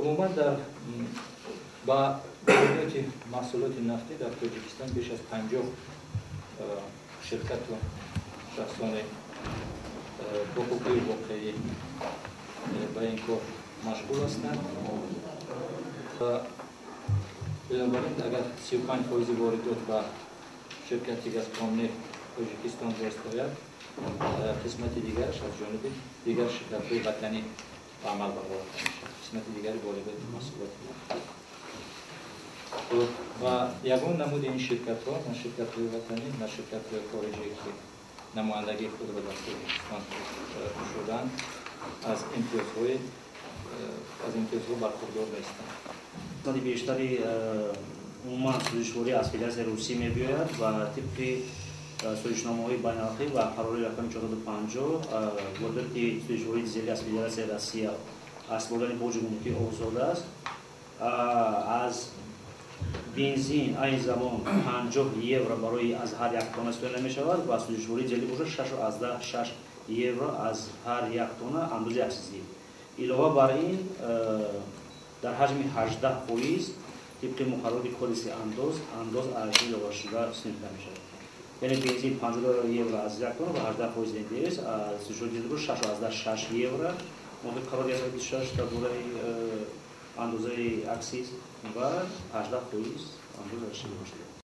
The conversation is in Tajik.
Умуман дар ба воридоти маҳсулоти нафтӣ дар Тоҷикистон беш аз 50 ширкату шахсони ҳуқуқию воқеӣ ба ин кор машғул ҳастанд. Бинобар ин, агар 35 фоизи воридот ба ширкати «Газпромнефт» Тоҷикистон рост ояд, қисмати дигараш аз ҷониби дигар ширкатҳои ватанӣ ба амал бароварда мешавад, қисмати дигари воридоти маҳсулоти нафтӣ. Ва ягон намуди ин ширкатҳо, на ширкатҳои ватанӣ, на ширкатҳои хориҷие, ки намояндагии худро дар Тоҷикистон кушоданд, аз имтиёзҳо бархурдор нестанд. Қисмати бештари умуман сӯзишворӣ аз Федератсияи Русия мебиёяд ва тибқи созишномаҳои байналхалқӣ ва қарори рақами 450 воридоти сӯзишвории дизелӣ аз Федератсияи Россия аз супоридани боҷи гумрукӣ озод аст. Аз бензин айни замон 50 евро барои аз ҳар як тонна ситонида мешавад ва сӯзишвории дизелӣ бошад, 6,6 евро аз ҳар як тонна андози аксизӣ. Илова бар ин, дар ҳаҷми 18 фоиз тибқи муқаррароти Кодекси андоз, андоз арзиши иловашуда ситонида мешавад. Яъне бензин 50 евро аз як тонна ва 18 фоиз НДС, сӯзишвории дизелӣ бошад, 6,6 евро мувофиқи қарори 126 дар бораи андозаи аксиз ва 18 фоиз андоз арзиши иловашуда.